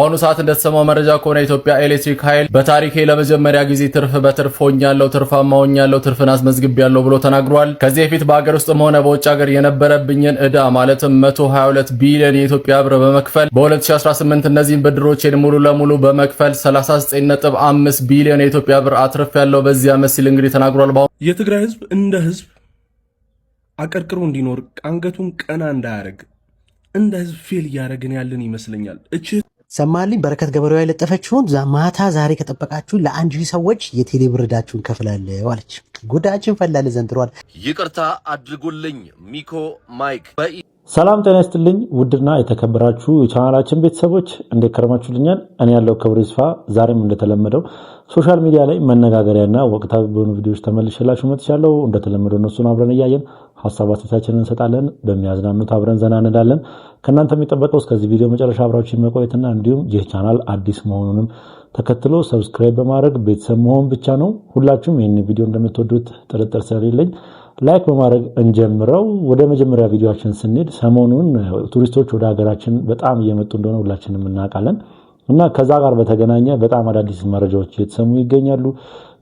በአሁኑ ሰዓት እንደተሰማው መረጃ ከሆነ የኢትዮጵያ ኤሌክትሪክ ኃይል በታሪኬ ለመጀመሪያ ጊዜ ትርፍ በትርፍ ሆኛለሁ፣ ትርፋማ ሆኛለሁ፣ ትርፍን አስመዝግቤያለሁ ብሎ ተናግሯል። ከዚህ በፊት በሀገር ውስጥም ሆነ በውጭ ሀገር የነበረብኝን ዕዳ ማለትም 122 ቢሊዮን የኢትዮጵያ ብር በመክፈል በ2018 እነዚህን ብድሮቼን ሙሉ ለሙሉ በመክፈል 39.5 ቢሊዮን የኢትዮጵያ ብር አትርፌያለሁ በዚህ ዓመት ሲል እንግዲህ ተናግሯል። የትግራይ ህዝብ እንደ ህዝብ አቀርቅሮ እንዲኖር፣ አንገቱን ቀና እንዳያደርግ እንደ ህዝብ fail እያደረግን ያለን ይመስለኛል። እች ሰማልኝ በረከት ገበሬዋ የለጠፈችውን ማታ ዛሬ ከጠበቃችሁ ለ1,000 ሰዎች የቴሌ ብር ዕዳችሁን ከፍላለሁ አለች። ጉዳችን ፈላል ዘንድሯል። ይቅርታ አድርጉልኝ ሚኮ ማይክ። ሰላም ጤና ይስጥልኝ። ውድና የተከበራችሁ የቻናላችን ቤተሰቦች እንዴት ከረማችሁልኛል? እኔ ያለው ክብሩ ይስፋ። ዛሬም እንደተለመደው social media ላይ መነጋገሪያና ወቅታዊ በሆኑ ቪዲዮዎች ተመልሼላችሁ መጥቻለሁ። እንደተለመደው እነሱን አብረን እያየን ሀሳብ አስተያየታችንን እንሰጣለን። በሚያዝናኑት አብረን ዘና እንላለን። ከእናንተ የሚጠበቀው እስከዚህ ቪዲዮ መጨረሻ አብራችሁ መቆየትና እንዲሁም ይህ ቻናል አዲስ መሆኑንም ተከትሎ subscribe በማድረግ ቤተሰብ መሆን ብቻ ነው። ሁላችሁም ይህን ቪዲዮ እንደምትወዱት ጥርጥር ስለሌለኝ like በማድረግ እንጀምረው። ወደ መጀመሪያ ቪዲዮአችን ስንሄድ ሰሞኑን ቱሪስቶች ወደ ሀገራችን በጣም እየመጡ እንደሆነ ሁላችንም እናውቃለን እና ከዛ ጋር በተገናኘ በጣም አዳዲስ መረጃዎች እየተሰሙ ይገኛሉ።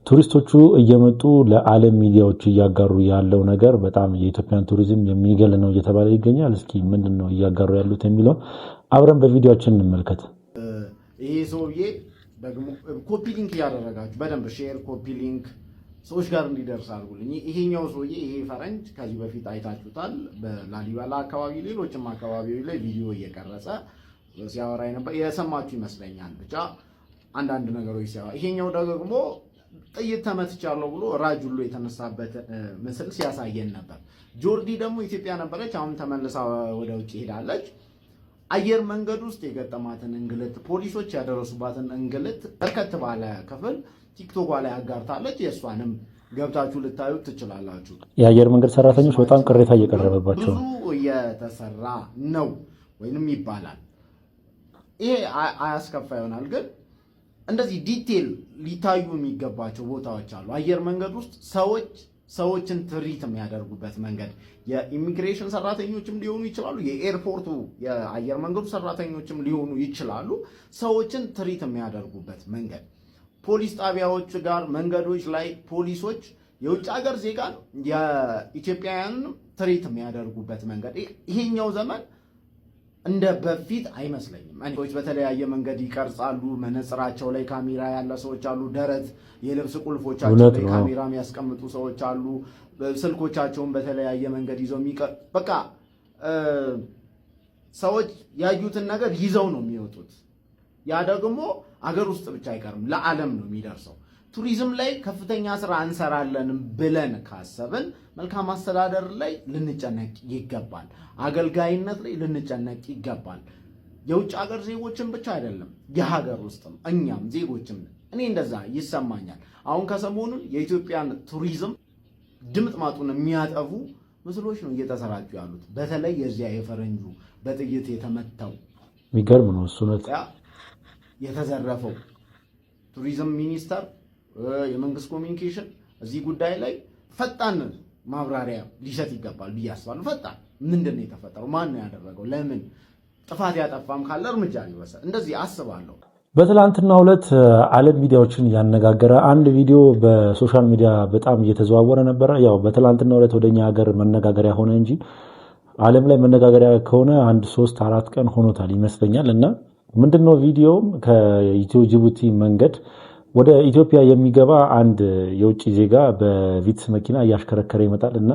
ቱሪስቶቹ እየመጡ ለዓለም ሚዲያዎች እያጋሩ ያለው ነገር በጣም የኢትዮጵያን ቱሪዝም የሚገል ነው እየተባለ ይገኛል። እስኪ ምንድን ነው እያጋሩ ያሉት የሚለውን አብረን በቪዲዮአችን እንመልከት። ይሄ ሰውዬ ደግሞ copy link እያደረጋችሁ በደንብ share፣ copy link ሰዎች ጋር እንዲደርስ አድርጉልኝ። ይሄኛው ሰውዬ ይሄ ፈረንጅ ከዚህ በፊት አይታችሁታል። በላሊበላ አካባቢ፣ ሌሎችም አካባቢዎች ላይ ቪዲዮ እየቀረጸ ሲያወራ ነበር፣ የሰማችሁ ይመስለኛል። ብቻ አንዳንድ ነገሮች ሲያወራ፣ ይሄኛው ደግሞ ጥይት ተመትቻለሁ ብሎ ራጅ ሁሉ የተነሳበት ምስል ሲያሳየን ነበር። ጆርዲ ደግሞ ኢትዮጵያ ነበረች፣ አሁን ተመልሳ ወደ ውጭ ሄዳለች። አየር መንገድ ውስጥ የገጠማትን እንግልት፣ ፖሊሶች ያደረሱባትን እንግልት በርከት ባለ ክፍል ቲክቶኳ ላይ አጋርታለች። የእሷንም ገብታችሁ ልታዩት ትችላላችሁ። የአየር መንገድ ሰራተኞች በጣም ቅሬታ እየቀረበባቸው ነው። ብዙ እየተሰራ ነው ወይንም ይባላል። ይሄ አያስከፋ ይሆናል፣ ግን እንደዚህ detail ሊታዩ የሚገባቸው ቦታዎች አሉ። አየር መንገድ ውስጥ ሰዎች ሰዎችን treat የሚያደርጉበት መንገድ የኢሚግሬሽን ሰራተኞችም ሊሆኑ ይችላሉ፣ የ airport ኡ የአየር መንገዱ ሰራተኞችም ሊሆኑ ይችላሉ። ሰዎችን treat የሚያደርጉበት መንገድ ፖሊስ ጣቢያዎች ጋር መንገዶች ላይ ፖሊሶች የውጭ ሀገር ዜጋን የኢትዮጵያውያንንም treat የሚያደርጉበት መንገድ ይሄኛው ዘመን እንደ በፊት አይመስለኝም። ሰዎች በተለያየ መንገድ ይቀርጻሉ። መነጽራቸው ላይ ካሜራ ያለ ሰዎች አሉ። ደረት የልብስ ቁልፎቻቸው ላይ ካሜራ የሚያስቀምጡ ሰዎች አሉ። ስልኮቻቸውን በተለያየ መንገድ ይዘው በቃ ሰዎች ያዩትን ነገር ይዘው ነው የሚወጡት። ያ ደግሞ አገር ውስጥ ብቻ አይቀርም፣ ለዓለም ነው የሚደርሰው። ቱሪዝም ላይ ከፍተኛ ስራ እንሰራለን ብለን ካሰብን መልካም አስተዳደር ላይ ልንጨነቅ ይገባል። አገልጋይነት ላይ ልንጨነቅ ይገባል። የውጭ ሀገር ዜጎችን ብቻ አይደለም፣ የሀገር ውስጥም እኛም ዜጎችም። እኔ እንደዛ ይሰማኛል። አሁን ከሰሞኑን የኢትዮጵያን ቱሪዝም ድምጥማጡን የሚያጠፉ ምስሎች ነው እየተሰራጩ ያሉት። በተለይ የዚያ የፈረንጁ በጥይት የተመታው የሚገርም ነው እሱ የተዘረፈው ቱሪዝም ሚኒስቴር፣ የመንግስት ኮሚኒኬሽን እዚህ ጉዳይ ላይ ፈጣን ማብራሪያ ሊሰጥ ይገባል ብዬ አስባለሁ። ፈጣን ምንድን ነው የተፈጠረው? ማን ነው ያደረገው? ለምን? ጥፋት ያጠፋም ካለ እርምጃ ሊወሰድ እንደዚህ አስባለሁ። በትላንትናው ዕለት ዓለም ሚዲያዎችን ያነጋገረ አንድ ቪዲዮ በ social media በጣም እየተዘዋወረ ነበረ። ያው በትላንትናው ዕለት ወደኛ ሀገር መነጋገሪያ ሆነ እንጂ ዓለም ላይ መነጋገሪያ ከሆነ አንድ 3-4 ቀን ሆኖታል ይመስለኛል። እና ምንድነው ቪዲዮውም ከኢትዮ ጅቡቲ መንገድ ወደ ኢትዮጵያ የሚገባ አንድ የውጭ ዜጋ በቪትስ መኪና እያሽከረከረ ይመጣል እና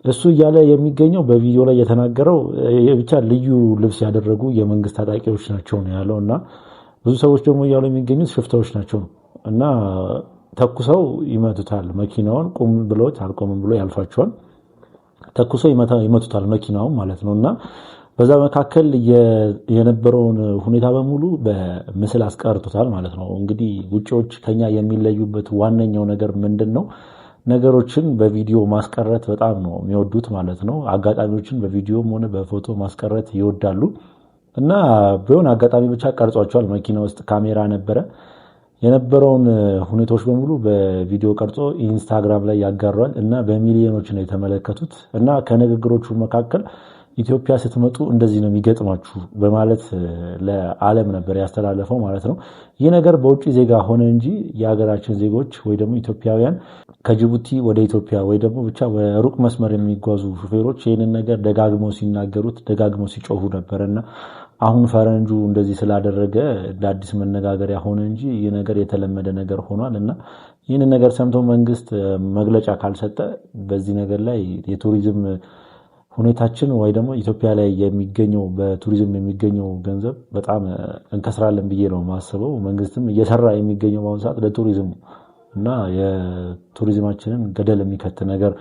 እሱ እያለ የሚገኘው በቪዲዮ ላይ የተናገረው ብቻ ልዩ ልብስ ያደረጉ የመንግስት ታጣቂዎች ናቸው ነው ያለው። እና ብዙ ሰዎች ደግሞ እያሉ የሚገኙት ሽፍታዎች ናቸው እና ተኩሰው ይመቱታል መኪናውን። ቁም ብለውት አልቆምም ብሎ ያልፋቸዋል። ተኩሰው ይመቱታል መኪናውን ማለት ነው። እና በዛ መካከል የነበረውን ሁኔታ በሙሉ በምስል አስቀርቶታል ማለት ነው። እንግዲህ ውጪዎች ከኛ የሚለዩበት ዋነኛው ነገር ምንድን ነው? ነገሮችን በቪዲዮ ማስቀረት በጣም ነው የሚወዱት ማለት ነው። አጋጣሚዎችን በቪዲዮም ሆነ በፎቶ ማስቀረት ይወዳሉ። እና በሆነ አጋጣሚ ብቻ ቀርጿቸዋል። መኪና ውስጥ ካሜራ ነበረ። የነበረውን ሁኔታዎች በሙሉ በቪዲዮ ቀርጾ ኢንስታግራም ላይ ያጋሯል እና በሚሊዮኖች ነው የተመለከቱት። እና ከንግግሮቹ መካከል ኢትዮጵያ ስትመጡ እንደዚህ ነው የሚገጥማችሁ በማለት ለዓለም ነበር ያስተላለፈው ማለት ነው። ይህ ነገር በውጭ ዜጋ ሆነ እንጂ የሀገራችን ዜጎች ወይ ደግሞ ኢትዮጵያውያን ከጅቡቲ ወደ ኢትዮጵያ ወይ ደግሞ ብቻ በሩቅ መስመር የሚጓዙ ሹፌሮች ይህንን ነገር ደጋግመው ሲናገሩት፣ ደጋግመው ሲጮሁ ነበርና አሁን ፈረንጁ እንደዚህ ስላደረገ ለአዲስ መነጋገሪያ ሆነ እንጂ ይህ ነገር የተለመደ ነገር ሆኗል። እና ይህንን ነገር ሰምቶ መንግስት መግለጫ ካልሰጠ በዚህ ነገር ላይ የቱሪዝም ሁኔታችን ወይ ደግሞ ኢትዮጵያ ላይ የሚገኘው፣ በቱሪዝም የሚገኘው ገንዘብ በጣም እንከስራለን ብዬ ነው የማስበው። መንግስትም እየሰራ የሚገኘው በአሁኑ ሰዓት ለቱሪዝም እና የቱሪዝማችንን ገደል የሚከት ነገር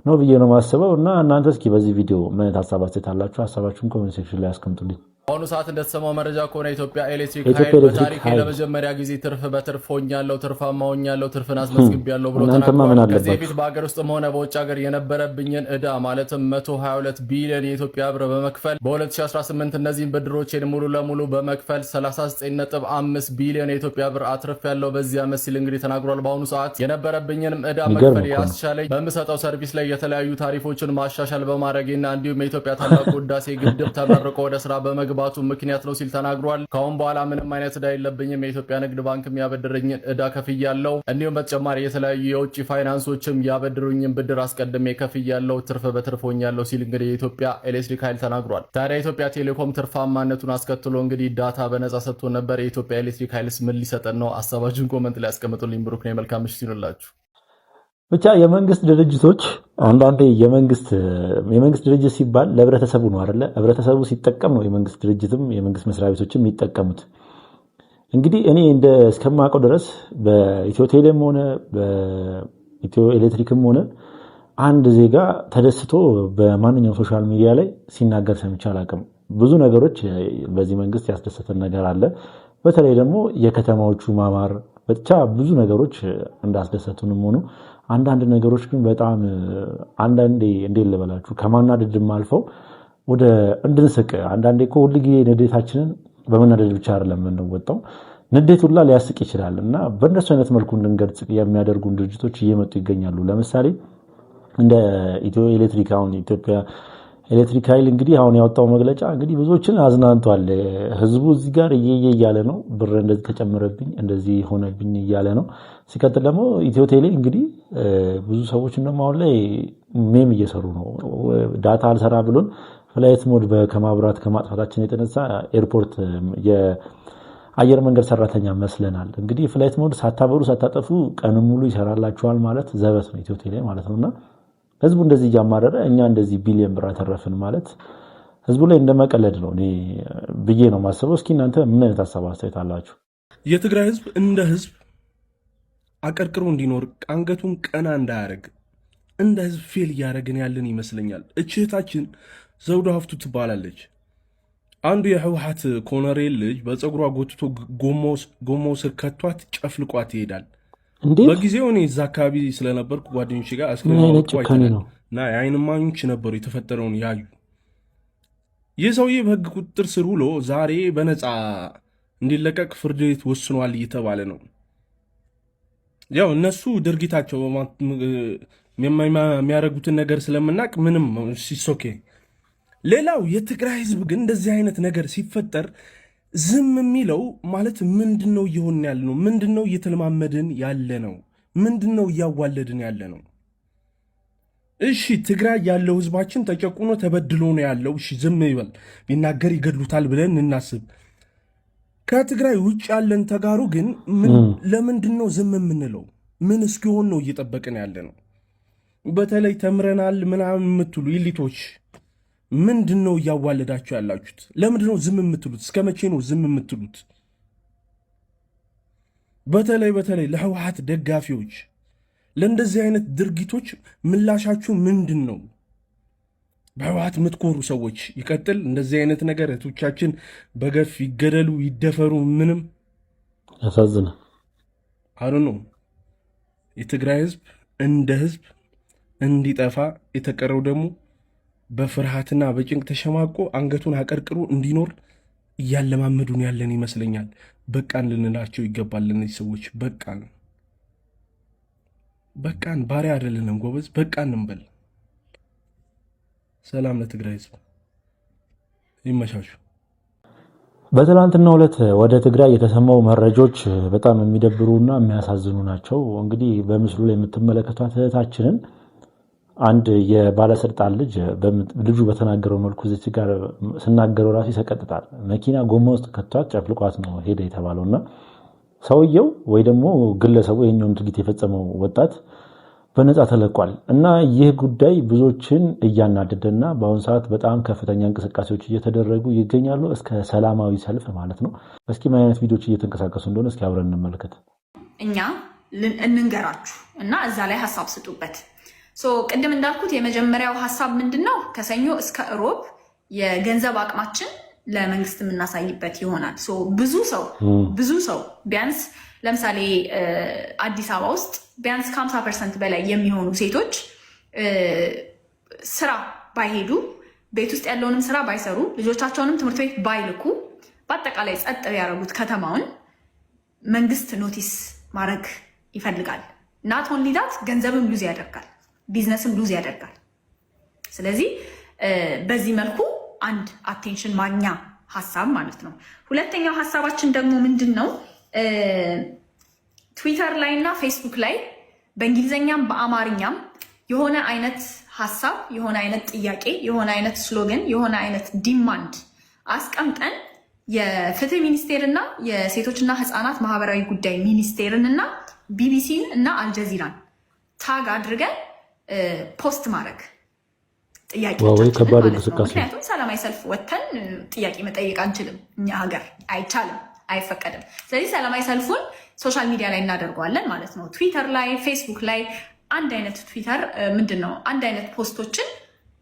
ነው ብዬ ነው የማስበው። እና እናንተ እስኪ በዚህ ቪዲዮ ምን አይነት ሀሳብ አስተያየት አላችሁ? ሀሳባችሁን comment section ላይ አስቀምጡልኝ። በአሁኑ ሰዓት እንደተሰማው መረጃ ከሆነ የኢትዮጵያ ኤሌክትሪክ የኢትዮጵያ ኃይል ኤሌክትሪክ በታሪክ ኃይል ለመጀመሪያ ጊዜ ትርፍ በትርፍ ሆኛለሁ፣ ትርፋማ ሆኛለሁ፣ ትርፍን አስመዝግቤያለሁ ብሎ እናንተማ ምን ተናግሯል። ከዚህ አለባችሁ? በፊት በሀገር ውስጥም ሆነ በውጭ ሀገር የነበረብኝን ዕዳ ማለትም 122 ቢሊዮን የኢትዮጵያ ብር በመክፈል፣ በ2018 እነዚህን ብድሮቼን ሙሉ ለሙሉ በመክፈል 39.5 ቢሊዮን የኢትዮጵያ ብር አትርፌያለሁ በዚህ ዓመት ሲል እንግዲህ ተናግሯል። በአሁኑ ሰዓት የነበረብኝንም ዕዳ የሚገርም መክፈል እኮ ነው። ያስቻለኝ በምሰጠው service ላይ የተለያዩ ታሪፎችን ማሻሻል በማድረጌና እንዲሁም የኢትዮጵያ ታላቁ ህዳሴ ግድብ ተመርቆ ወደ ስራ በመግባቱ ምክንያት ነው ሲል ተናግሯል። ከአሁን በኋላ ምንም አይነት ዕዳ የለብኝም። የኢትዮጵያ ንግድ ባንክም ያበደረኝን ዕዳ ከፍያለሁ። እንዲሁም በተጨማሪ የተለያዩ የውጭ ፋይናንሶችም ያበድሩኝን ብድር አስቀድሜ ከፍያለሁ። ትርፍ በትርፍ ሆኛለሁ ሲል እንግዲህ የኢትዮጵያ ኤሌክትሪክ ኃይል ተናግሯል። ታዲያ የኢትዮጵያ ቴሌኮም ትርፋማነቱን አስከትሎ እንግዲህ data በነፃ ሰጥቶ ነበር። የኢትዮጵያ ኤሌክትሪክ ኃይልስ ምን ሊሰጠን ነው? ሀሳባችሁን comment ላይ ያስቀምጡልኝ። ብሩክ ነው። መልካም ምሽት ይሁንላችሁ። ብቻ የመንግስት ድርጅቶች አንዳንዴ የመንግስት ድርጅት ሲባል ለህብረተሰቡ ነው አይደለ? ህብረተሰቡ ሲጠቀም ነው የመንግስት ድርጅትም የመንግስት መስሪያ ቤቶችም የሚጠቀሙት። እንግዲህ እኔ እንደ እስከማውቀው ድረስ በኢትዮ ቴሌም ሆነ በኢትዮ ኤሌክትሪክም ሆነ አንድ ዜጋ ተደስቶ በማንኛውም social media ላይ ሲናገር ሰምቼ አላውቅም። ብዙ ነገሮች በዚህ መንግስት ያስደሰተን ነገር አለ። በተለይ ደግሞ የከተማዎቹ ማማር፣ ብቻ ብዙ ነገሮች እንዳስደሰቱንም ሆኖ አንዳንድ ነገሮች ግን በጣም አንዳንዴ እንዴት ልበላችሁ፣ ከማናደድም አልፈው ወደ እንድንስቅ፣ አንዳንዴ እኮ ሁልጊዜ ንዴታችንን በመናደድ ብቻ አይደለም የምንወጣው፣ ንዴት ሁላ ሊያስቅ ይችላል። እና በእንደሱ አይነት መልኩ እንድንገልጽ የሚያደርጉን ድርጅቶች እየመጡ ይገኛሉ። ለምሳሌ እንደ ኢትዮ ኤሌክትሪክ፣ አሁን ኢትዮጵያ ኤሌክትሪክ ኃይል እንግዲህ አሁን ያወጣው መግለጫ እንግዲህ ብዙዎችን አዝናንቷል። ህዝቡ እዚህ ጋር እየየ እያለ ነው፣ ብር እንደዚህ ተጨመረብኝ፣ እንደዚህ ሆነብኝ እያለ ነው። ሲቀጥል ደግሞ ኢትዮ ቴሌ እንግዲህ ብዙ ሰዎች ደግሞ አሁን ላይ meme እየሰሩ ነው። Data አልሰራ ብሎን flight mode ከማብራት ከማጥፋታችን የተነሳ airport የአየር መንገድ ሰራተኛ መስለናል። እንግዲህ flight mode ሳታበሩ ሳታጠፉ ቀን ሙሉ ይሰራላችኋል ማለት ዘበት ነው ኢትዮ ቴሌ ማለት ነውና ህዝቡ እንደዚህ እያማረረ እኛ እንደዚህ ቢሊዮን ብር አተረፍን ማለት ህዝቡ ላይ እንደመቀለድ ነው እኔ ብዬ ነው የማስበው። እስኪ እናንተ ምን አይነት ሀሳብ አስተያየት አላችሁ? የትግራይ ህዝብ እንደ ህዝብ አቀርቅሮ እንዲኖር፣ አንገቱን ቀና እንዳያደርግ እንደ ህዝብ fail እያደረግን ያለን ይመስለኛል። እህታችን ዘውዱ ሀፍቱ ትባላለች። አንዱ የህወሓት ኮሎኔል ልጅ በፀጉሯ ጎትቶ ጎማው ስር ከቷት ጨፍልቋት ይሄዳል። እንዴት? በጊዜው እኔ እዛ አካባቢ ስለነበርኩ ጓደኞቼ ጋር ምን አስክሬን አይነት አውጥቶ ጭካኔ አይተናል። ነው? እና የአይን እማኞች ነበሩ የተፈጠረውን ያዩ። ይህ ሰውዬ በህግ ቁጥጥር ስር ውሎ ዛሬ በነፃ እንዲለቀቅ ፍርድ ቤት ወስኗል እየተባለ ነው። ያው እነሱ ድርጊታቸው የሚያደርጉትን ነገር ስለምናቅ ምንም it's okay። ሌላው የትግራይ ህዝብ ግን እንደዚህ አይነት ነገር ሲፈጠር ዝም የሚለው ማለት ምንድን ነው እየሆንን ያለ ነው? ምንድን ነው እየተለማመድን ያለ ነው? ምንድን ነው እያዋለድን ያለ ነው? እሺ፣ ትግራይ ያለው ህዝባችን ተጨቁኖ ተበድሎ ነው ያለው። እሺ፣ ዝም ይበል፣ ቢናገር ይገድሉታል ብለን እናስብ። ከትግራይ ውጭ ያለን ተጋሩ ግን ለምንድን ነው ዝም የምንለው? ምን እስኪሆን ነው እየጠበቅን ያለ ነው? በተለይ ተምረናል ምናምን የምትሉ elite ኦች ምንድን ነው እያዋለዳችሁ ያላችሁት? ለምንድን ነው ዝም የምትሉት? እስከ መቼ ነው ዝም የምትሉት? በተለይ በተለይ ለህወሓት ደጋፊዎች ለእንደዚህ አይነት ድርጊቶች ምላሻችሁ ምንድን ነው? በህወሓት የምትኮሩ ሰዎች ይቀጥል እንደዚህ አይነት ነገር፣ እህቶቻችን በገፍ ይገደሉ፣ ይደፈሩ፣ ምንም ያሳዝናል። አሉ ነው። የትግራይ ህዝብ እንደ ህዝብ እንዲጠፋ፣ የተቀረው ደግሞ በፍርሃትና በጭንቅ ተሸማቆ አንገቱን አቀርቅሮ እንዲኖር እያለማመዱን ያለን ይመስለኛል። በቃን ልንላቸው ይገባል። ለእነዚህ ሰዎች በቃን፣ በቃን፣ ባሪያ አይደለንም ጎበዝ፣ በቃን እንበል። ሰላም ለትግራይ ህዝብ። ይመቻችሁ። በትላንትናው ዕለት ወደ ትግራይ የተሰማው መረጃዎች በጣም የሚደብሩና የሚያሳዝኑ ናቸው። እንግዲህ በምስሉ ላይ የምትመለከቷት እህታችንን አንድ የባለስልጣን ልጅ፣ ልጁ በተናገረው መልኩ እዚህ ጋር ስናገረው ራሱ ይሰቀጥጣል። መኪና ጎማ ውስጥ ከቷት ጨፍልቋት ነው ሄደ የተባለው እና ሰውየው ወይ ደግሞ ግለሰቡ፣ ይሄኛውን ድርጊት የፈጸመው ወጣት በነፃ ተለቋል እና ይህ ጉዳይ ብዙዎችን እያናደደና በአሁኑ ሰዓት በጣም ከፍተኛ እንቅስቃሴዎች እየተደረጉ ይገኛሉ፣ እስከ ሰላማዊ ሰልፍ ማለት ነው። እስኪ ምን አይነት ቪዲዮዎች እየተንቀሳቀሱ እንደሆነ እስኪ አብረን እንመልከት። እኛ እንንገራችሁ እና እዛ ላይ ሀሳብ ስጡበት። So ቅድም እንዳልኩት የመጀመሪያው ሀሳብ ምንድን ነው? ከሰኞ እስከ እሮብ የገንዘብ አቅማችን ለመንግስት የምናሳይበት ይሆናል። So ብዙ ሰው ቢያንስ ለምሳሌ አዲስ አበባ ውስጥ ቢያንስ ከ50% በላይ የሚሆኑ ሴቶች ስራ ባይሄዱ፣ ቤት ውስጥ ያለውንም ስራ ባይሰሩ፣ ልጆቻቸውንም ትምህርት ቤት ባይልኩ፣ በአጠቃላይ ጸጥ ቢያደርጉት ከተማውን መንግስት notice ማድረግ ይፈልጋል። Not only that፣ ገንዘብም lose ያደርጋል፣ business ም lose ያደርጋል። ስለዚህ በዚህ መልኩ አንድ attention ማግኛ ሀሳብ ማለት ነው። ሁለተኛው ሀሳባችን ደግሞ ምንድን ነው? ትዊተር ላይ እና ፌስቡክ ላይ በእንግሊዝኛም በአማርኛም የሆነ አይነት ሀሳብ፣ የሆነ አይነት ጥያቄ፣ የሆነ አይነት slogan፣ የሆነ አይነት demand አስቀምጠን የፍትህ ሚኒስቴር እና የሴቶችና ህፃናት ማህበራዊ ጉዳይ ሚኒስቴርን እና ቢቢሲን እና አልጀዚራን tag አድርገን post ማድረግ ጥያቄዎቻችንን ማለት ነው። ምክንያቱም ሰላማዊ ሰልፍ ወጥተን ጥያቄ መጠየቅ አንችልም። እኛ ሀገር አይቻልም፣ አይፈቀድም። ስለዚህ ሰላማዊ ሰልፉን social media ላይ እናደርገዋለን ማለት ነው። ትዊተር ላይ፣ ፌስቡክ ላይ አንድ አይነት ትዊተር ምንድን ነው፣ አንድ አይነት post ኦችን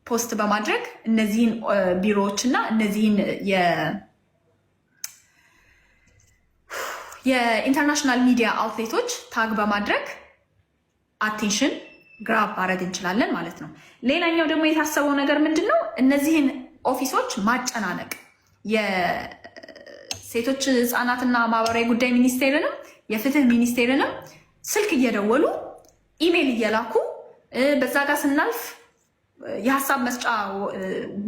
post በማድረግ እነዚህን ቢሮዎች እና እነዚህን የ international media outlet ኦች tag በማድረግ attention grab ማድረግ እንችላለን ማለት ነው። ሌላኛው ደግሞ የታሰበው ነገር ምንድን ነው? እነዚህን office ኦች ማጨናነቅ፣ የሴቶች ህፃናትና ማህበራዊ ጉዳይ ሚኒስቴርንም የፍትህ ሚኒስቴርንም ስልክ እየደወሉ፣ ኢሜይል እየላኩ፣ በዛ ጋር ስናልፍ የሀሳብ መስጫ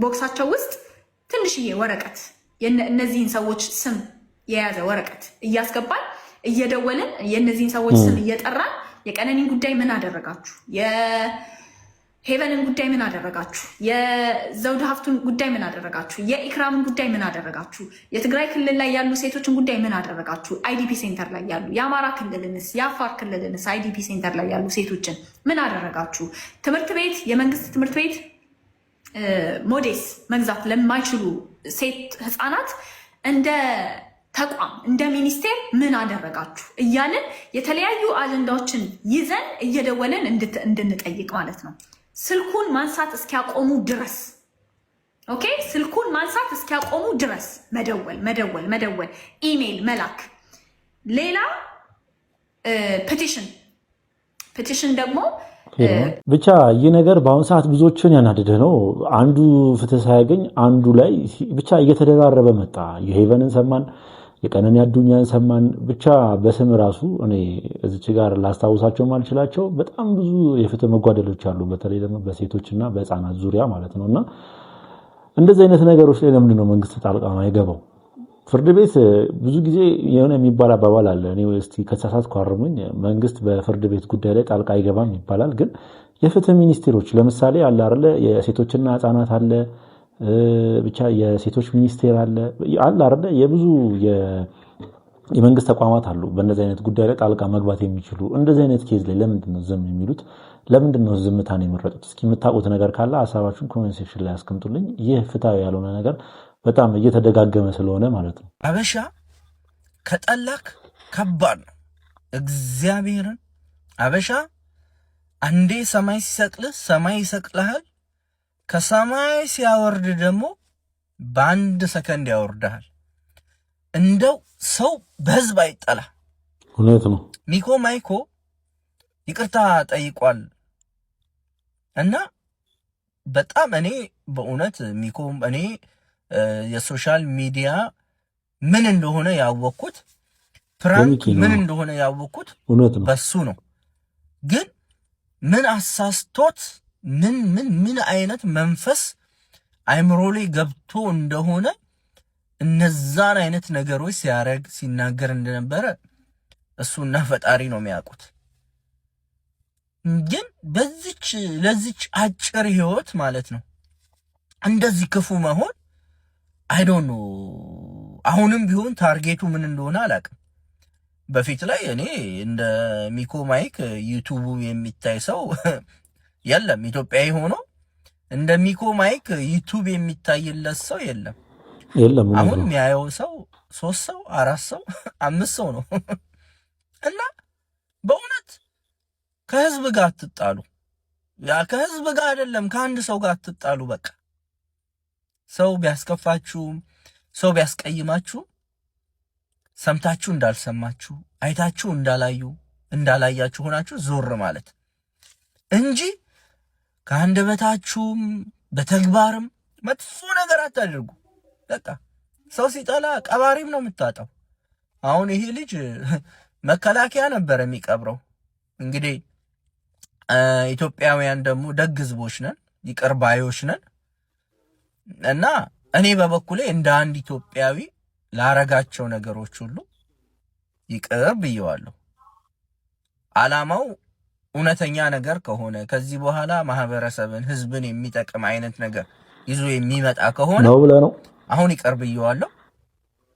box ኣቸው ውስጥ ትንሽዬ ወረቀት፣ እነዚህን ሰዎች ስም የያዘ ወረቀት እያስገባን፣ እየደወልን፣ የእነዚህን ሰዎች ስም እየጠራን የቀነኒን ጉዳይ ምን አደረጋችሁ? የሄቨንን ጉዳይ ምን አደረጋችሁ? የዘውድ ሀፍቱን ጉዳይ ምን አደረጋችሁ? የኢክራምን ጉዳይ ምን አደረጋችሁ? የትግራይ ክልል ላይ ያሉ ሴቶችን ጉዳይ ምን አደረጋችሁ? IDP center ላይ ያሉ፣ የአማራ ክልልንስ፣ የአፋር ክልልንስ IDP center ላይ ያሉ ሴቶችን ምን አደረጋችሁ? ትምህርት ቤት፣ የመንግስት ትምህርት ቤት ሞዴስ መግዛት ለማይችሉ ሴት ህፃናት እንደ ተቋም እንደ ሚኒስቴር ምን አደረጋችሁ እያልን የተለያዩ አጀንዳዎችን ይዘን እየደወልን እንድንጠይቅ ማለት ነው። ስልኩን ማንሳት እስኪያቆሙ ድረስ፣ okay፣ ስልኩን ማንሳት እስኪያቆሙ ድረስ መደወል፣ መደወል፣ መደወል፣ ኢሜይል መላክ። ሌላ petition ደግሞ ብቻ ይህ ነገር በአሁኑ ሰዓት ብዙዎችን ያናደደ ነው። አንዱ ፍትህ ሳያገኝ አንዱ ላይ ብቻ እየተደራረበ መጣ። የሄቨንን ሰማን፣ የቀነኒ አዱኛን ሰማን። ብቻ በስም ራሱ እኔ እዚች ጋር ላስታውሳቸው ማልችላቸው በጣም ብዙ የፍትህ መጓደሎች አሉ። በተለይ ደግሞ በሴቶችና በህፃናት ዙሪያ ማለት ነው። እና እንደዚህ አይነት ነገሮች ላይ ለምንድን ነው መንግስት ጣልቃ ማይገባው? ፍርድ ቤት ብዙ ጊዜ የሆነ የሚባል አባባል አለ። እኔ እስቲ ከተሳሳትኩ አርሙኝ። መንግስት በፍርድ ቤት ጉዳይ ላይ ጣልቃ አይገባም ይባላል። ግን የፍትህ ሚኒስቴሮች ለምሳሌ አለ አይደለ? የሴቶችና ህፃናት አለ፣ ብቻ የሴቶች ሚኒስቴር አለ አለ አይደለ? የብዙ የመንግስት ተቋማት አሉ በእንደዚህ አይነት ጉዳይ ላይ ጣልቃ መግባት የሚችሉ። እንደዚህ አይነት case ላይ ለምንድን ነው ዝም የሚሉት? ለምንድን ነው ዝምታን የመረጡት? እስኪ የምታውቁት ነገር ካለ ሀሳባችሁን comment section ላይ አስቀምጡልኝ። ይህ ፍትሃዊ ያልሆነ ነገር በጣም እየተደጋገመ ስለሆነ ማለት ነው። አበሻ ከጠላክ ከባድ ነው። እግዚአብሔርን አበሻ አንዴ ሰማይ ሲሰቅልህ ሰማይ ይሰቅልሃል። ከሰማይ ሲያወርድ ደግሞ በአንድ ሰከንድ ያወርድሃል። እንደው ሰው በህዝብ አይጠላ። እውነት ነው። ሚኮ ማይኮ ይቅርታ ጠይቋል እና በጣም እኔ በእውነት ሚኮ እኔ የ social media ምን እንደሆነ ያወቅኩት፣ prank ምን እንደሆነ ያወቅኩት በሱ ነው። ግን ምን አሳስቶት፣ ምን ምን ምን አይነት መንፈስ አይምሮ ላይ ገብቶ እንደሆነ እነዛን አይነት ነገሮች ሲያረግ ሲናገር እንደነበረ እሱና ፈጣሪ ነው የሚያውቁት። ግን ለዚች አጭር ህይወት ማለት ነው እንደዚህ ክፉ መሆን I don't know። አሁንም ቢሆን target ኡ ምን እንደሆነ አላውቅም። በፊት ላይ እኔ እንደ ሚኮ ማይክ ዩቱቡ የሚታይ ሰው የለም። ኢትዮጵያዊ ሆኖ እንደ ሚኮ ማይክ ዩቱብ የሚታይለት ሰው የለም። የለም። አሁን የሚያየው ሰው ሶስት ሰው፣ አራት ሰው፣ አምስት ሰው ነው። እና በእውነት ከህዝብ ጋር አትጣሉ። ያ ከህዝብ ጋር አይደለም፣ ከአንድ ሰው ጋር አትጣሉ። በቃ ሰው ቢያስከፋችሁም ሰው ቢያስቀይማችሁ ሰምታችሁ እንዳልሰማችሁ፣ አይታችሁ እንዳላያችሁ ሆናችሁ ዞር ማለት እንጂ ከአንደበታችሁም በተግባርም መጥፎ ነገር አታድርጉ። በቃ ሰው ሲጠላ ቀባሪም ነው የምታጣው። አሁን ይሄ ልጅ መከላከያ ነበር የሚቀብረው። እንግዲህ ኢትዮጵያውያን ደግሞ ደግ ህዝቦች ነን፣ ይቅር ባዮች ነን እና እኔ በበኩሌ እንደ አንድ ኢትዮጵያዊ ላረጋቸው ነገሮች ሁሉ ይቅር ብየዋለሁ። ዓላማው እውነተኛ ነገር ከሆነ፣ ከዚህ በኋላ ማህበረሰብን፣ ህዝብን የሚጠቅም አይነት ነገር ይዞ የሚመጣ ከሆነ ነው ብለህ ነው። አሁን ይቅር ብየዋለሁ።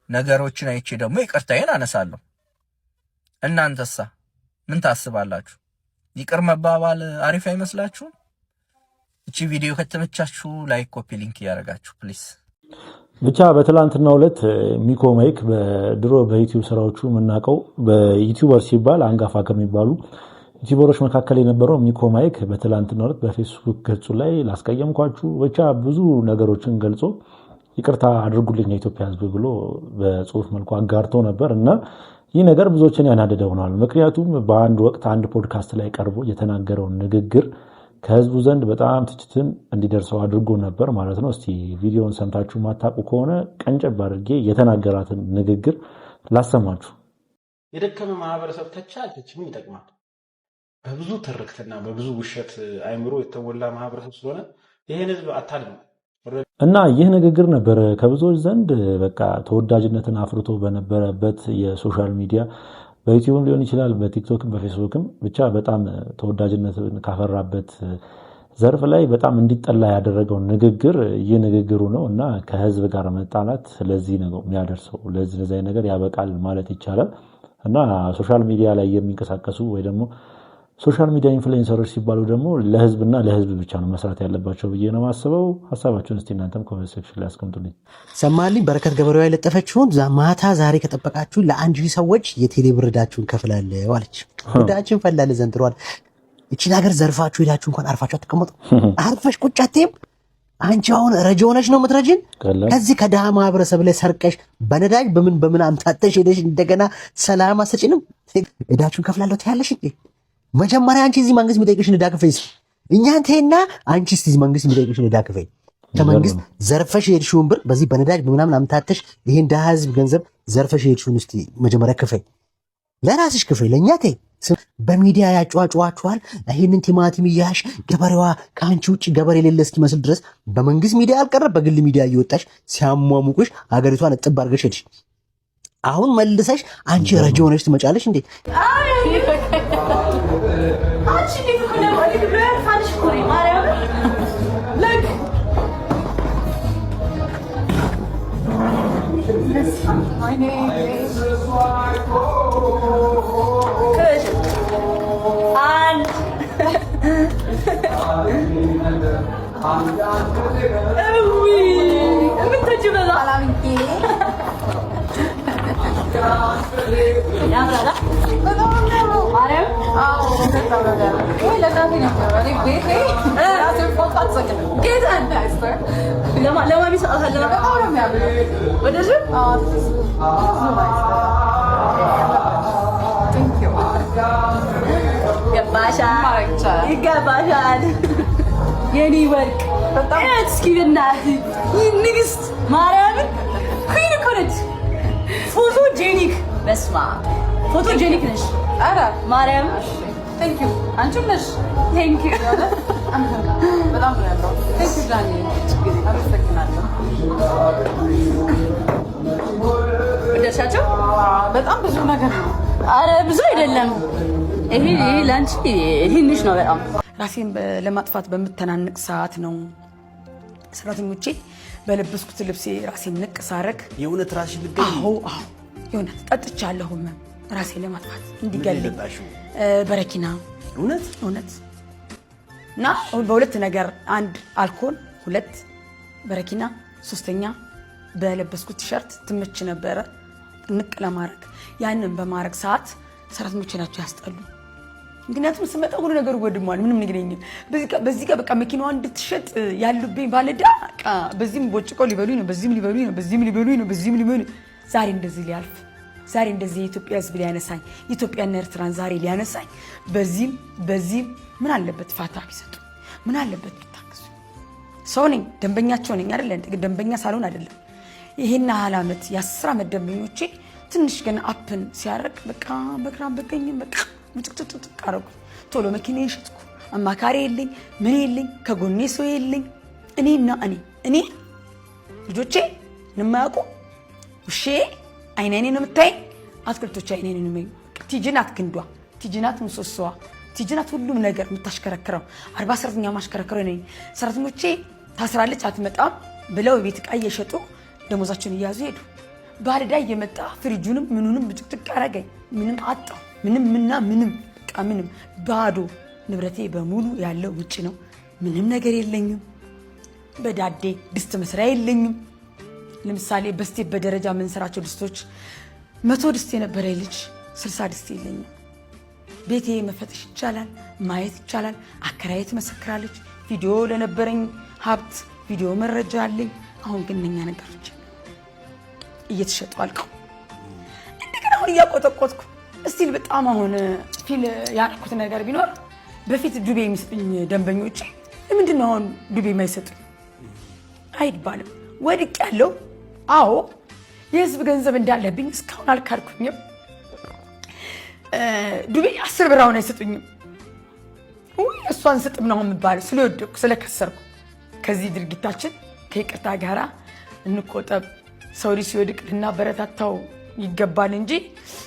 ነገሮችን አይቼ ደግሞ ይቅርታዬን አነሳለሁ። እናንተሳ ምን ታስባላችሁ? ይቅር መባባል አሪፍ አይመስላችሁም? እቺ ቪዲዮ ከተመቻችሁ like፣ copy link እያደረጋችሁ please። ብቻ በትላንትናው ዕለት ሚኮ ማይክ በድሮ በዩቲዩብ ስራዎቹ የምናውቀው፣ በ YouTuber ሲባል አንጋፋ ከሚባሉ YouTuber ኦች መካከል የነበረው ሚኮ ማይክ በትላንትናው ዕለት በፌስቡክ ገጹ ላይ ላስቀየምኳችሁ ብቻ ብዙ ነገሮችን ገልጾ ይቅርታ አድርጉልኝ የኢትዮጵያ ሕዝብ ብሎ በጽሁፍ መልኩ አጋርቶ ነበር እና ይህ ነገር ብዙዎችን ያናደደ ሆኗል። ምክንያቱም በአንድ ወቅት አንድ ፖድካስት ላይ ቀርቦ የተናገረውን ንግግር ከህዝቡ ዘንድ በጣም ትችትን እንዲደርሰው አድርጎ ነበር ማለት ነው። እስቲ ቪዲዮውን ሰምታችሁ ማታውቁ ከሆነ ቀንጨብ አድርጌ የተናገራትን ንግግር ላሰማችሁ። የደከመ ማህበረሰብ ተቻ አልተች ምን ይጠቅማል? በብዙ ትርክትና በብዙ ውሸት አይምሮ የተሞላ ማህበረሰብ ስለሆነ ይህን ህዝብ አታድነው። እና ይህ ንግግር ነበር ከብዙዎች ዘንድ በቃ ተወዳጅነትን አፍርቶ በነበረበት የ social media፣ በዩቲዩብም ሊሆን ይችላል፣ በቲክቶክም በፌስቡክም፣ ብቻ በጣም ተወዳጅነትን ካፈራበት ዘርፍ ላይ በጣም እንዲጠላ ያደረገው ንግግር ይህ ንግግሩ ነው እና ከህዝብ ጋር መጣላት ለዚህ ነው የሚያደርሰው፣ ለዚህ ለዚህ ነገር ያበቃል ማለት ይቻላል። እና social media ላይ የሚንቀሳቀሱ ወይ ደግሞ social media influencer ኦች ሲባሉ ደግሞ ለህዝብና ለህዝብ ብቻ ነው መስራት ያለባቸው ብዬ ነው የማስበው። ሀሳባችሁን እስቲ እናንተም comment section ላይ አስቀምጡልኝ። ሰማልኝ፣ በረከት ገበሬዋ የለጠፈችውን ማታ ዛሬ ከጠበቃችሁ ለ1,000 ሰዎች የቴሌ ብር ዕዳችሁን ከፍላለሁ አለች። ዕዳችን ፈላለ ዘንድሯል። እቺን ሀገር ዘርፋችሁ ሄዳችሁ እንኳን አርፋችሁ አትቀመጡ። አርፈሽ ቁጭ አትይም። አንቺ አሁን ረጅ ሆነሽ ነው የምትረጂን። ከዚህ ከድሃ ማህበረሰብ ላይ ሰርቀሽ በነዳጅ በምን በምን አምታተሽ ሄደሽ እንደገና ሰላም አሰጪንም ዕዳችሁን ከፍላለሁ ትያለሽ እንዴ? መጀመሪያ አንቺ እዚህ መንግስት የሚጠይቅሽን ዕዳ ክፈይ። እኛን ተይና አንቺ እስቲ እዚህ መንግስት የሚጠይቅሽን ዕዳ ክፈይ። ከመንግስት ዘርፈሽ የሄድሽውን ብር በዚህ በነዳጅ በምናምን አምታተሽ ይሄን ድሃ ህዝብ ገንዘብ ዘርፈሽ የሄድሽውን እስቲ መጀመሪያ ክፈይ። ለራስሽ ክፈይ፣ ለእኛ ተይ። በሚዲያ ያጫዋጫዋችኋል። ይህንን ቲማቲም እያሽ ገበሬዋ ከአንቺ ውጭ ገበሬ የሌለ እስኪመስል ድረስ በመንግስት ሚዲያ አልቀረ በግል ሚዲያ እየወጣሽ ሲያሟሙቁሽ ሀገሪቷን እጥብ አድርገሽ ሄድሽ። አሁን መልሰሽ አንቺ ረጅ ሆነሽ ትመጫለሽ እንዴ? አንቺ እንዴት እኮ ነው? እኔ loyal fan ሽ እኮ ነኝ። ማርያምን like አንድ እዊ የምትወጂው በዛ ያምራል። ማርያም ጌታን ለማሚ ሰጣታለሁ። ወደዚህ ይገባሻል፣ ይገባሻል የኔ ወርቅ። እስኪ በእናትህ ይህ ንግስት ማርያምን queen እኮ ነች። Photogenic፣ በስመ አብ photogenic ነሽ። ኧረ ማርያም። Thank you። አንቺም ነሽ። Thank you። በጣም ነው ያለው። Thank you ዳኒ፣ አመሰግናለሁ። ወደድሻቸው? በጣም ብዙ ነገር ነው። አረ ብዙ አይደለም። ይሄ ለአንቺ ትንሽ ነው በጣም። ራሴን ለማጥፋት በምተናነቅ ሰዓት ነው ሰራተኞቼ በለበስኩት ልብሴ ራሴን ንቅ ሳረግ። የእውነት ራስሽን ልገኝ? አዎ፣ የእውነት ጠጥቻለሁም ራሴን ለማጥፋት እንዲገልኝ በረኪና። እውነት? እውነት። እና በሁለት ነገር፣ አንድ አልኮል፣ ሁለት በረኪና፣ ሶስተኛ በለበስኩት ቲሸርት ትመች ነበረ ንቅ ለማድረግ። ያንን በማድረግ ሰዓት ሰራተኞቼ ናቸው ያስጠሉ። ምክንያቱም ስመጣ ሁሉ ነገር ወድሟል። ምንም ነገር የለኝም። በዚህ ጋር በቃ መኪናዋ እንድትሸጥ ያሉብኝ ባለዕዳ በዚህም ቦጭቀው ሊበሉኝ ነው፣ በዚህም ሊበሉኝ ነው፣ በዚህም ሊበሉኝ ነው፣ በዚህም ሊበሉኝ። ዛሬ እንደዚህ ሊያልፍ፣ ዛሬ እንደዚህ የኢትዮጵያ ሕዝብ ሊያነሳኝ፣ ኢትዮጵያና ኤርትራን ዛሬ ሊያነሳኝ በዚህም በዚህም። ምን አለበት ፋታ ቢሰጡ? ምን አለበት ቢታገሱ? ሰው ነኝ፣ ደንበኛቸው ነኝ አይደለ? ደንበኛ ሳልሆን አይደለም። ይሄን ያህል ዓመት፣ የ10 ዓመት ደንበኞቼ ትንሽ ገና open ሲያደርግ በቃ በግራም በቀኝም በቃ ምጭቅጭቅጭቅ አደረጉ። ቶሎ መኪና የሸጥኩ፣ አማካሪ የለኝ፣ ምን የለኝ፣ ከጎኔ ሰው የለኝ። እኔና እኔ፣ እኔ፣ ልጆቼ የማያውቁ፣ ውሼ አይን አይኔ ነው የምታይ፣ አትክልቶች አይን አይኔ ነው የሚያዩ። ቲጂ ናት ግንዷ፣ ቲጂ ናት ምሰሶዋ፣ ቲጂ ናት ሁሉም ነገር የምታሽከረክረው። 40 ሰራተኛ ማሽከረክረው ነኝ። ሰራተኞቼ ታስራለች አትመጣም ብለው የቤት ዕቃ እየሸጡ ደሞዛቸውን እያያዙ ሄዱ። ባለዕዳ እየመጣ ፍሪጁንም ምኑንም ብጭቅጭቅ አረገኝ። ምንም አጣሁ። ምንም ምና ምንም በቃ ምንም ባዶ። ንብረቴ በሙሉ ያለው ውጭ ነው። ምንም ነገር የለኝም። በዳዴ ድስት መስሪያ የለኝም። ለምሳሌ በ step በደረጃ የምንሰራቸው ድስቶች፣ 100 ድስት የነበረ ልጅ 60 ድስት የለኝም። ቤቴ መፈተሽ ይቻላል፣ ማየት ይቻላል። አከራዬ ትመሰክራለች። ቪዲዮ ለነበረኝ ሀብት ቪዲዮ መረጃ አለኝ። አሁን ግን እነኛ ነገሮች እየተሸጡ አልቀው እንደገና አሁን እያቆጠቆጥኩ still በጣም አሁን feel ያልኩት ነገር ቢኖር በፊት ዱቤ የሚሰጡኝ ደንበኞቼ ለምንድን ነው አሁን ዱቤ የማይሰጡኝ አይባልም። ወድቅ ያለው አዎ፣ የህዝብ ገንዘብ እንዳለብኝ እስካሁን አልካድኩኝም። ዱቤ 10 ብር አሁን አይሰጡኝም። ውይ እሷን ስጥም ነው የምባለው ስለወደቅኩ ስለከሰርኩ። ከዚህ ድርጊታችን ከይቅርታ ጋራ እንቆጠብ። ሰው ልጅ ሲወድቅ ልናበረታታው ይገባል እንጂ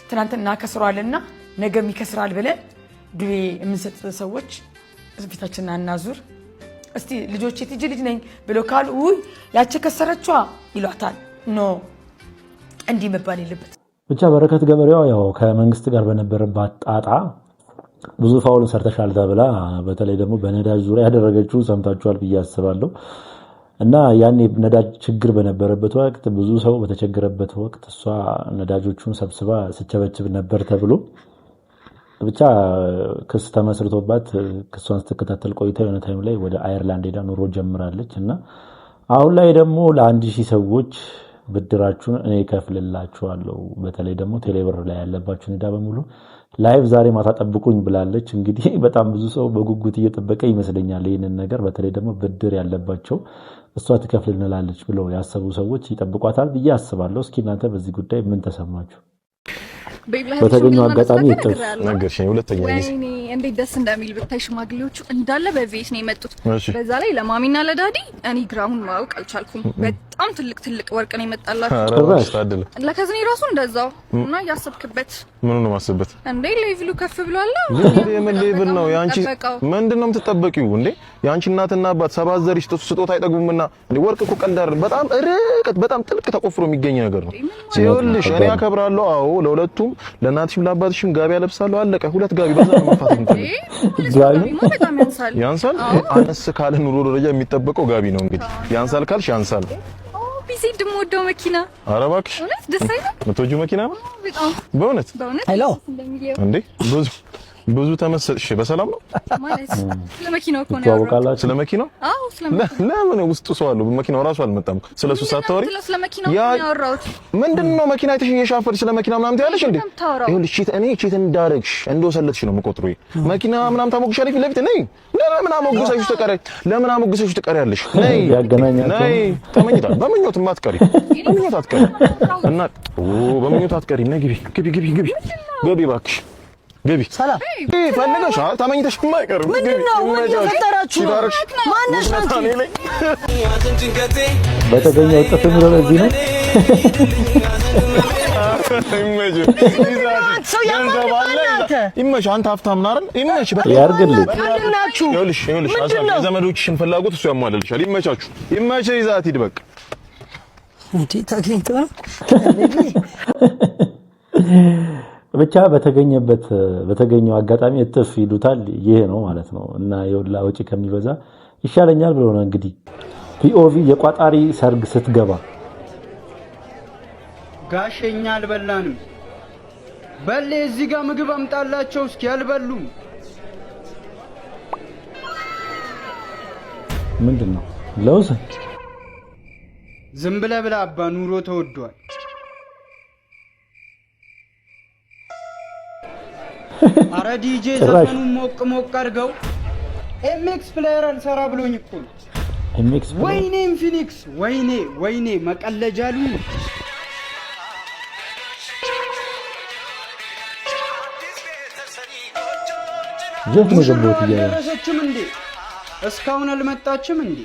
ትናንትና ከስሯልና ነገም ይከስራል ብለን ዱቤ የምንሰጥ ሰዎች ፊታችንን አናዙር። እስቲ ልጆቼ ቲጂ ልጅ ነኝ ብለው ካሉ ውይ ያቺ ከሰረቿ ይሏታል። No፣ እንዲህ መባል የለበት። ብቻ በረከት ገበሬዋ ያው ከመንግስት ጋር በነበረባት ጣጣ ብዙ foul ሰርተሻል ተብላ በተለይ ደግሞ በነዳጅ ዙሪያ ያደረገችው ሰምታችኋል ብዬ አስባለሁ። እና ያኔ ነዳጅ ችግር በነበረበት ወቅት፣ ብዙ ሰው በተቸገረበት ወቅት እሷ ነዳጆቹን ሰብስባ ስትቸበችብ ነበር ተብሎ ብቻ ክስ ተመስርቶባት ክሷን ስትከታተል ቆይታ የሆነ time ላይ ወደ አየርላንድ ሄዳ ኑሮ ጀምራለች። እና አሁን ላይ ደግሞ ለ1,000 ሰዎች ብድራችሁን እኔ እከፍልላችኋለሁ፣ በተለይ ደግሞ ቴሌብር ላይ ያለባችሁን ዕዳ በሙሉ live ዛሬ ማታ ጠብቁኝ ብላለች። እንግዲህ በጣም ብዙ ሰው በጉጉት እየጠበቀ ይመስለኛል ይህንን ነገር። በተለይ ደግሞ ብድር ያለባቸው እሷ ትከፍልልናለች ብለው ያሰቡ ሰዎች ይጠብቋታል ብዬ አስባለሁ። እስኪ እናንተ በዚህ ጉዳይ ምን ተሰማችሁ? በተገኘው አጋጣሚ እጥፍ ነገርሽኝ። ሁለተኛ ጊዜ። ወይኔ እንዴት ደስ እንደሚል ብታይ። ሽማግሌዎቹ እንዳለ በ V8 ነው የመጡት። በዛ ላይ ለማሚና ለ daddy እኔ ግራሙን ማወቅ አልቻልኩም። በጣም ትልቅ ትልቅ ወርቅ ነው የመጣላቸው። ለ cousin ኤ ራሱ እንደዛው እና እያሰብክበት። ምኑ ነው የማስብበት? እንዴ level ኡ ከፍ ብሏል። የምን level ነው ያንቺ? ምንድን ነው የምትጠበቂው እንዴ? ያንቺ እናትና አባት ሰባት ዘር ይስጡ ስጦታ አይጠግቡምና። እንዴ ወርቅ እኮ ቀልድ አይደለም። በጣም ርቀት በጣም ጥልቅ ተቆፍሮ የሚገኝ ነገር ነው። ይኸውልሽ እኔ አከብራለሁ። አዎ ለሁለቱም ለእናትሽም ለአባትሽም ጋቢ አለብሳለሁ። አለቀ። ሁለት ጋቢ በዛ ነው መፋት የምፈልገው። ጋቢ በጣም ያንሳል። ያንሳል። አነስ ካለ ኑሮ ደረጃ የሚጠበቀው ጋቢ ነው። እንግዲህ ያንሳል ካልሽ ያንሳል። ቢዚ የምወደው መኪና። ኧረ እባክሽ። እውነት ደስ አይልም? የምትወጂው መኪና ነው? በጣም። በእውነት? በእውነት። Hello። እንዴ ብዙ ብዙ ተመሰጥሽ። በሰላም ነው? ማለት ስለ መኪናው እኮ ነው ያወራሁት። ስለ መኪናው? አዎ ስለ መኪናው። ለምን ውስጡ ሰው አለው? መኪናው ራሱ አልመጣም። ስለ እሱ ሳታወሪ ስለ መኪናው ነው ያወራሁት። ምንድን ነው መኪና አይተሽ እየሻፈርሽ ስለ መኪና ምናምን ትያለሽ እንዴ? ይኸውልሽ cheat እኔ cheat እንዳደረግሽ እንደወሰለትሽ ነው የምቆጥረው። መኪና ምናምን ታሞግሻለሽ ፊት ለፊት። ነይ። ለምን አሞግሰሽ ትቀሪ? ለምን አሞግሰሽ ትቀሪያለሽ? ነይ ነይ። ተመኝታ በምኞትማ አትቀሪ፣ በምኞት አትቀሪ እና ኦ በምኞት አትቀሪ። ነይ ግቢ ግቢ ግቢ ግቢ ግቢ እባክሽ። ግቢ። ሰላም ፈልገሽ ተመኝተሽማ አይቀርም። ምንድን ነው? ምን እየፈጠራችሁ ነው? ማነሽ አንቺ? በተገኘው እጥፍ የሚለው ለዚህ ነው። ይመችህ። አንተ ሀብታም ነህ አይደል? ይመችህ። ያርግልህ። ይኸውልሽ ይኸውልሽ የዘመዶችሽን ፍላጎት እሱ ያሟላልሻል። ይመቻችሁ። ይመችህ። ይዛት ሂድ በቃ። እንዴ ተገኝቶ ነው። ብቻ በተገኘበት በተገኘው አጋጣሚ እጥፍ ይሉታል። ይሄ ነው ማለት ነው። እና የሁላ ወጪ ከሚበዛ ይሻለኛል ብሎ ነው እንግዲህ። POV የቋጣሪ ሰርግ ስትገባ ጋሼ እኛ አልበላንም። በሌ እዚህ ጋር ምግብ አምጣላቸው እስኪ አልበሉም። ምንድን ነው ለውዝ? ዝም ብለህ ብላ አባ፣ ኑሮ ተወዷል። አረ ዲጄ ጭራሽ። ዘፈኑን ሞቅ ሞቅ አድርገው። MX Player አልሰራ ብሎኝ እኮ ነው። MX ወይኔ ኢንፊኒክስ፣ ወይኔ ወይኔ መቀለጃ አሉኝ። የት ነው ሙሽራዋ የገባሁት እያለ አልደረሰችም እንዴ? እስካሁን አልመጣችም እንዴ?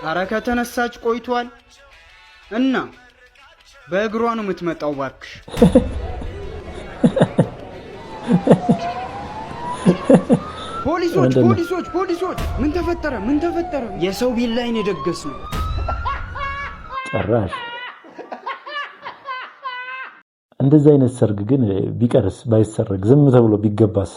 አረ ከተነሳች ቆይቷል። እና በእግሯ ነው የምትመጣው ባክሽ። ፖሊሶች ምንድን ነው? ፖሊሶች ፖሊሶች! ምን ተፈጠረ? ምን ተፈጠረ? የሰው ቢል ላይ ነው የደገስነው። ጭራሽ እንደዚህ አይነት ሰርግ ግን ቢቀርስ፣ ባይሰረግ፣ ዝም ተብሎ ቢገባስ?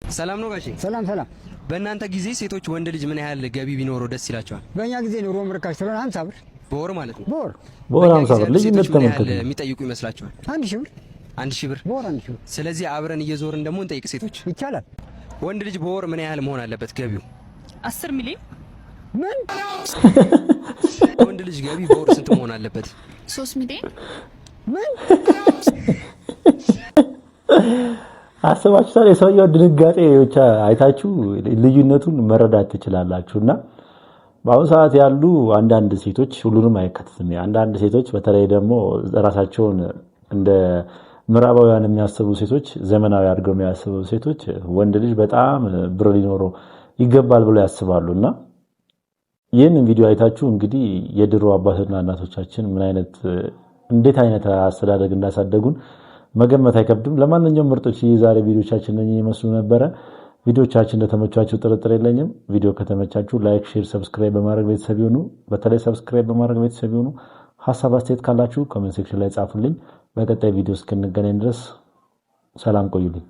ሰላም ነው ጋሼ? ሰላም ሰላም። በእናንተ ጊዜ ሴቶች ወንድ ልጅ ምን ያህል ገቢ ቢኖረው ደስ ይላቸዋል? በእኛ ጊዜ ኑሮ ርካሽ ስለሆነ 50 ብር። በወር ማለት ነው። በወር። በወር በእኛ 50 ጊዜ ብር። ያሉ ልዩነት ሴቶች ምን ያህል ተመልከቱ። የሚጠይቁ ይመስላቸዋል? 1000 ብር። 1000 ብር። በወር 1000 ብር። ስለዚህ አብረን እየዞርን ደግሞ እንጠይቅ ሴቶች። ይቻላል። ወንድ ልጅ በወር ምን ያህል መሆን አለበት ገቢው? 10 ሚሊዮን። ምን? ወንድ ልጅ ገቢ በወር ስንት መሆን አለበት? 3 ሚሊዮን። ምን? አስባችሁታል? የሰውየው ድንጋጤ ብቻ አይታችሁ ልዩነቱን መረዳት ትችላላችሁ። እና በአሁኑ ሰዓት ያሉ አንዳንድ ሴቶች፣ ሁሉንም አይካተትም። አንዳንድ ሴቶች በተለይ ደግሞ ራሳቸውን እንደ ምዕራባውያን የሚያስቡ ሴቶች፣ ዘመናዊ አድርገው የሚያስቡ ሴቶች ወንድ ልጅ በጣም ብር ሊኖረው ይገባል ብለው ያስባሉ። እና ይህንን ቪዲዮ አይታችሁ እንግዲህ የድሮ አባትና እናቶቻችን ምን አይነት፣ እንዴት አይነት አስተዳደግ እንዳሳደጉን መገመት አይከብድም። ለማንኛውም ምርጦች፣ የዛሬ ቪዲዮቻችን እነኚህ ይመስሉ ነበረ። ቪዲዮቻችን እንደተመቿችሁ ጥርጥር የለኝም። ቪዲዮ ከተመቻችሁ like፣ share፣ subscribe በማድረግ ቤተሰብ ይሁኑ። በተለይ subscribe በማድረግ ቤተሰብ ይሁኑ። ሀሳብ አስተያየት ካላችሁ comment section ላይ ጻፉልኝ። በቀጣይ ቪዲዮ እስክንገናኝ ድረስ ሰላም ቆዩልኝ።